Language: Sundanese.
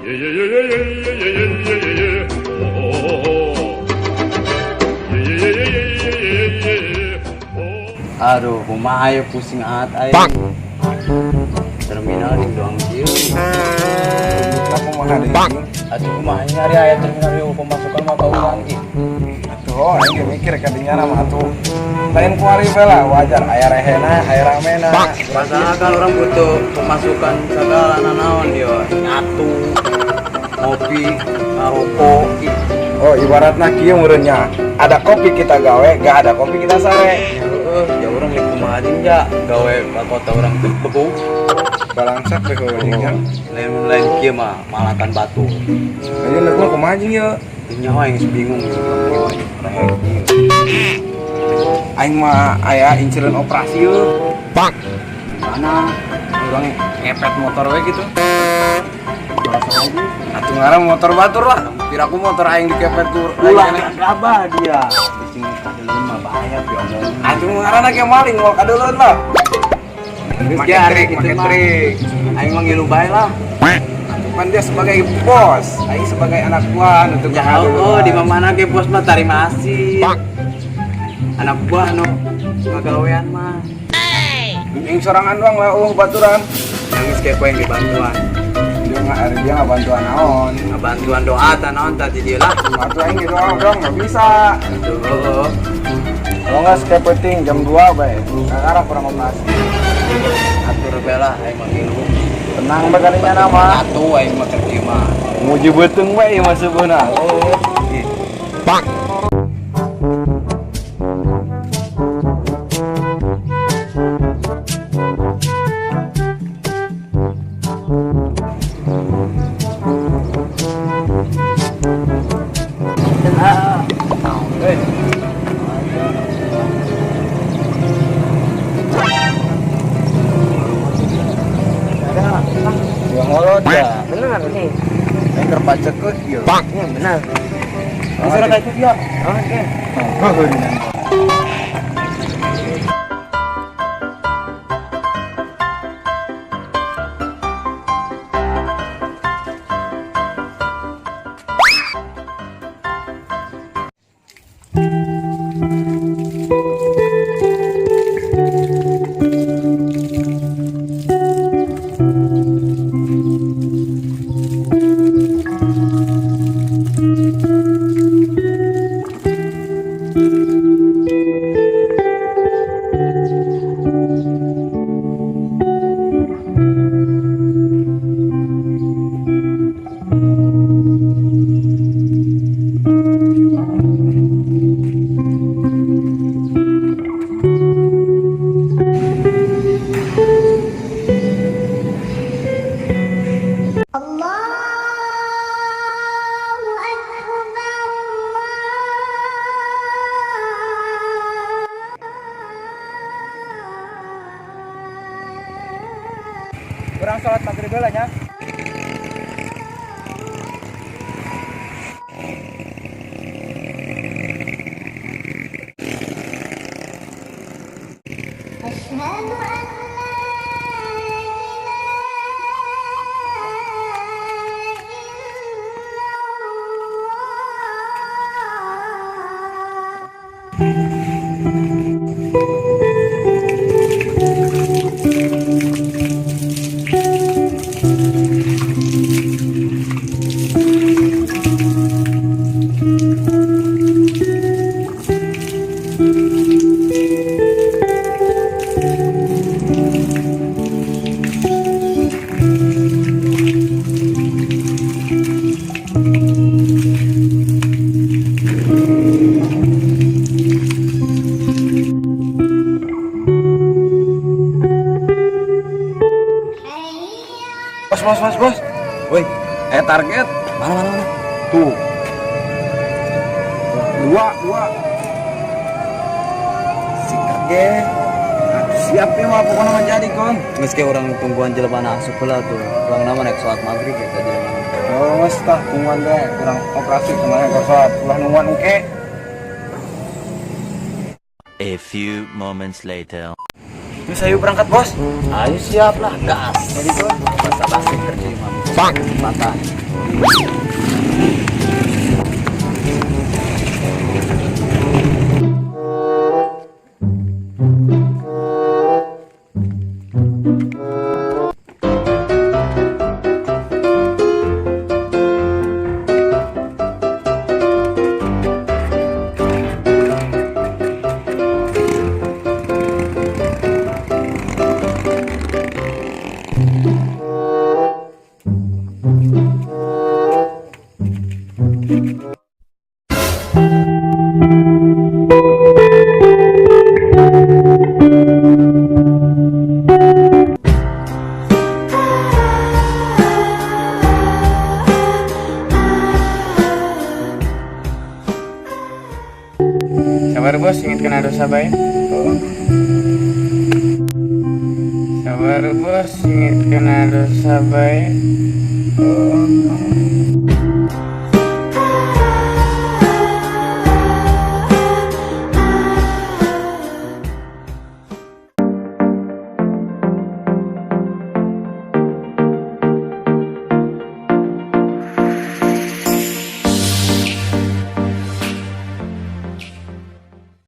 Yeah, yeah, yeah, yeah, yeah, yeah, yeah, yeah, yeah. Oh, oh, oh. Yeah, yeah, yeah, yeah, yeah, yeah, yeah. Oh. Aduh, kumaha ya pusing aat aing. Terminal di doang kieu. Aku mah ada ini. Atuh kumaha nyari aya terminal ieu pemasukan mah ka urang ih. Atuh, aing ge mikir kadinya mah atuh. Lain kuari bae lah, wajar aya rehena, aya ramena. Masalah kan orang butuh pemasukan segala nanaon dia nyatu, ngopi, ngarokok ih. Oh, ibaratna kieu meureunnya. Ada kopi kita gawe, gak ada kopi kita sare. Heeh, ya urang rek kumaha jeung ja gawe ka kota urang teu bego. Balangsak teh nya. Lain lain kieu mah malakan batu. Ayo nek mah kumaha jeung ieu? Teu nyaho aing geus bingung gitu. Rehek kieu. Aing mah aya incereun operasi yeuh. Mana? Urang ngepet motor we gitu. Atuh ngaran motor batur lah. Piraku motor aing dikepet ku Ulah gabah dia. Bising kadeuleuh mah bahaya pi omong. Atuh ngaranna ge maling mau kadeuleuh lah. Geus Make ge trik, kitu make mah. trik. Aing mah ngilu bae lah. Kan dia sebagai bos, aing sebagai anak buah untuk Ya oh, di mana ge bos mah tarima asih. Anak buah nu ngagawean mah. Aing sorangan doang lah, baturan. Yang geus kepo yang dibantuan. Dia nggak bantuan naon. Ngabantuan doa tah naon tah di dieu lah. Atuh aing gitu doang nggak bisa. Aduh. Kalau nggak skip penting jam 2 bae. Kakara kurang operasi. Atur bae lah aing mah ngilu. Tenang bae kalinya nama. Atuh aing mah keur kieu mah. Muji beuteung bae ieu mah sebeuna. Oh. Ih. Hei, dia ngolot ya. Benar nih. Aing keur pacekeut ieu. Iya benar. Bisa kayak itu dia. Oke. Oh, Allahu Akbar. Kurang sholat maghrib lah nya. Asyhadu an la ilaha illallah. Bos, bos, bos, bos. Woi, Target mana mana mana? tuh. Dua, dua. Sikat ge. Atuh, siap nih mah pokoknya mah jadi kon. Geus ge urang tungguan jelema na asup heula tuh. Urang nama naik sholat maghrib ya tadi jelema. Oh, mas tah tungguan deh, kurang operasi kemarin ke sholat. Ulah nungguan engke. A few moments later. Terus ayo berangkat bos. Ayo siap lah, gas. Jadi kon. Basa basi kerja mah. Bang. Kesempatan. Sabar bos, inget kena dosa bae. Sabar bos, inget kena dosa bae.